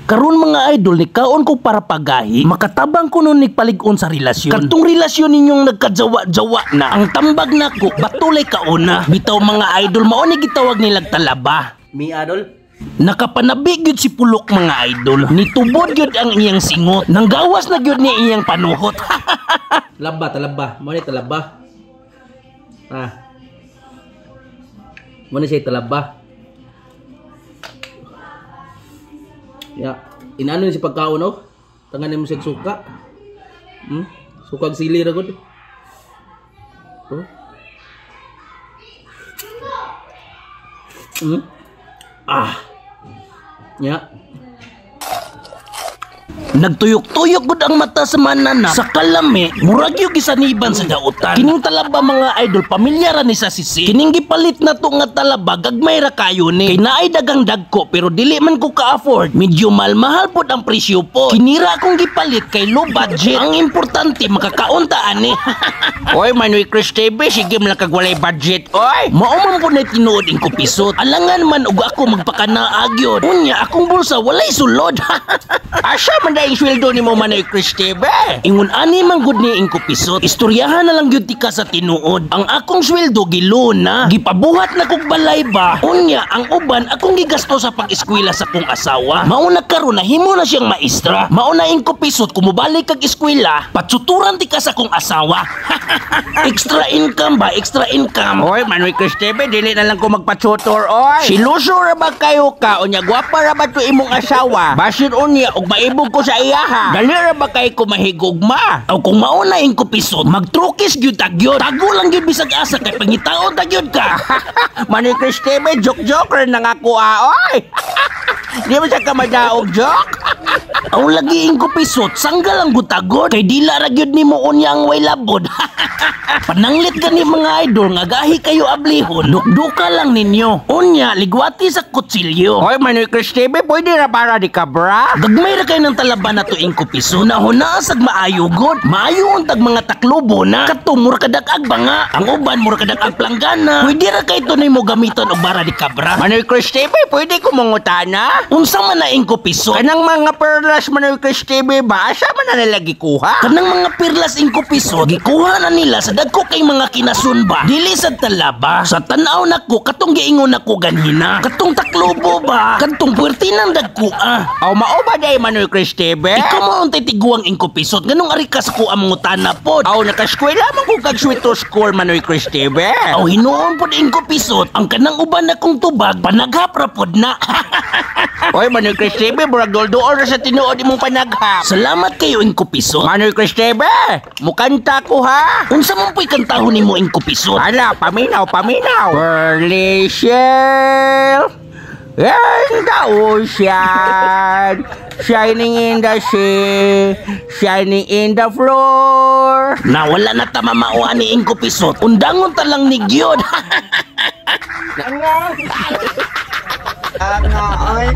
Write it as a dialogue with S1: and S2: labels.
S1: Karon, mga idol, ni kaon ko para pagahi, makatabang ko nun nigpalig-on sa relasyon. Katong relasyon ninyong nagkajawa-jawa na, ang tambag nako, batulay kauna. Bitaw, mga idol, mao ni gitawag nilag talaba.
S2: Mi adol.
S1: Nakapanabi gyud si Pulok, mga idol. Nitubod gyud ang iyang singot. Nanggawas na gyud ni iyang panuhot.
S2: Laba, talaba. Mo ni talaba. Ah. Mo ni siya talaba. Ya, inano ni si pagkaon, no? Tangan mo siya suka. Suka ug sili ra gud. Oh. Ah. Ya.
S1: Nagtuyok-tuyok gud ang mata sa mananap. Sa kalami, murag yung gisaniban sa dautan. Kining talaba, mga idol, pamilyara ni sa sisi. Kining gipalit na to nga talaba, gagmay ra kayo ni. Kay naay dagang dagko, pero dili man ko ka-afford. Medyo mahal-mahal pod ang presyo po. Kinira akong gipalit kay low budget. Ang importante, makakaunta ani.
S3: Oy, Manoy Chris TV, sige man lang kag walay budget, oy.
S1: Mao man po na tinuod, ing kupisot. Alangan man og ako magpakanaag yun. Unya, akong bulsa walay sulod.
S3: Asa man dahil sweldo nimo, Manoy Chris TV?
S1: Ingon ani man gud ni, ing kupisot. Istoryahan na lang gyud tika sa tinuod. Ang akong sweldo giluna, gipabuhat na kog balay ba. Unya ang uban akong gigasto sa pag-eskwela sa kong asawa. Mao na karon nahimo na siyang maestra. Mao na, ing kupisot, kung mobalik kag eskwela, patsuturan tika sa kong asawa. Extra income ba? Extra income.
S3: Oy, Manoy Chris TV, dili na lang ko magpatutor, oy. Siluso ra ba kayo ka, unya gwapa ra ba to imong asawa? Basin unya og maibog ko sa iyaha. Dali ra ba kay ko mahigugma?
S1: Aw, kung mao na, ing kupisot, magtrukis gyud ta gyud. Tago lang gyud bisag asa kay pangitaon ta gyud ka.
S3: Manoy Chris TV, joke-joke ra na nga ko, ah, oy. Di mo siya ka madaog joke?
S1: Aw lagi, ing kupisot, sanggal ang gutagod kay dila ra gyud nimo unya ang way labod. Pananglit gani, mga idol, nga gahi kayo ablihon, dukduka lang ninyo. Unya ligwati sa kutsilyo.
S3: Oy, Manoy Chris TV, pwede ra para di ka bra?
S1: Gagmay ra kay ng talaba na to, ing kupiso. Nahuna sag maayo god. Maayo untag mga taklobo na. Kato mura kadak-ag banga. Ang uban mura kadak-ag planggana. Pwede ra kay to nimo gamiton og bara di kabra.
S3: Manoy Chris TV, pwede ko mangutana?
S1: Unsa man na, ing kupiso?
S3: Kanang mga perlas, Manoy Chris TV ba, asa man na nila gikuha?
S1: Kanang mga perlas, ing kupiso, gikuha na nila sa dagko kay mga kinasun ba. Dili sa talaba. Sa tan-aw nako, katong giingon nako ganhina. Katong taklobo ba? Katong puwerti nang dagko ah.
S3: Aw, mao ba day, Manoy Chris TV?
S1: Ikaw mo untay tiguang, ing kupisot. Nganong ari ka sa kuha mangutana pod?
S3: Aw, nakaskwela man ko kag sweet to score, Manoy Chris TV.
S1: Aw, hinuon pod, ing kupisot, ang kanang uban na kong tubag, panaghap ra pod na.
S3: Oy, Manoy Chris TV, murag dulduol ra sa tinuod imong panaghap.
S1: Salamat kayo, ing kupisot.
S3: Manoy Chris TV, mukanta ko ha.
S1: Unsa man po'y kantahon nimo, ing kupisot?
S3: Ala, paminaw, paminaw. Pearly shell in the ocean, shining in the sea, shining in the floor.
S1: Nawala na ta mamao ani, ing kupisot. Undangon ta lang ni gyud.
S4: Nga, oy.